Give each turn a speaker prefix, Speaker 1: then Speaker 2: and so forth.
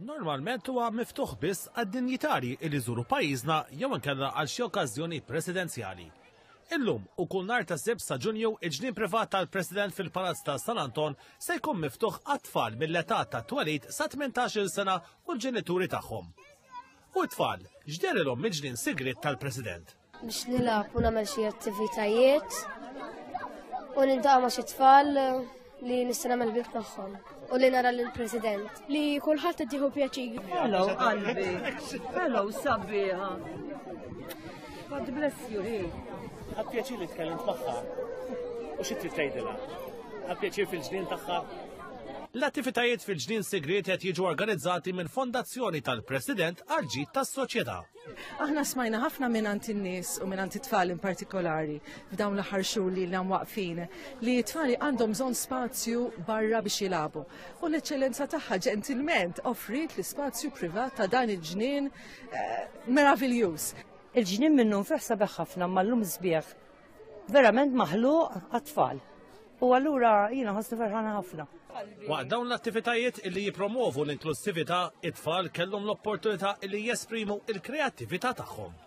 Speaker 1: normalment huwa miftuħ biss għad-dinjitarji li jżuru pajjiżna jew inkella għal xi okkażjoni presidenzjali. Illum u kull nhar ta' Sibt sa Ġunju, il-ġnien privat tal-President fil-Palazz ta' San Anton se jkun miftuħ għat-tfal mill-età ta' twelid sa 18-il sena u l-ġenituri tagħhom. U t-tfal, x'derilhom mill-ġnien sigriet tal-President?
Speaker 2: Biex nilgħab u nagħmel xi attivitajiet u niltaqa' ma' xi tfal li nista' nagħmel bib tagħhom u li nara lill-President.
Speaker 3: Li kulħadd qed jieħu pjaċir.
Speaker 4: Hello qalbi. Hello sabiħa. God bless you. Hi.
Speaker 1: Ħadd pjaċir li tkellimt magħha. U xi trid tgħidilha? Ħadd pjaċir fil-ġnien tagħha? L-attivitajiet fil-ġnien sigriet qed jiġu organizzati minn Fondazzjoni tal-President għal ġid tas-soċjetà.
Speaker 4: Aħna smajna ħafna mingħand in-nies u mingħand it-tfal in partikolari f'dawn l-aħħar xhur li ilna waqfin li t-tfal għandhom bżonn spazju barra biex jilagħbu. U l-eċċellenza tagħha ġentilment offriet l-ispazju privat ta' dan il-ġnien eh, meraviljuż.
Speaker 5: Il-ġnien minnu nfih sabiħ ħafna ma llum sbieħ. Verament maħluq għat-tfal. U allura jiena ħossni ferħana ħafna.
Speaker 1: Waqt dawn l-attivitajiet illi jipromovu l-inklussività, it-tfal kellhom l-opportunità illi jesprimu il-kreattività tagħhom.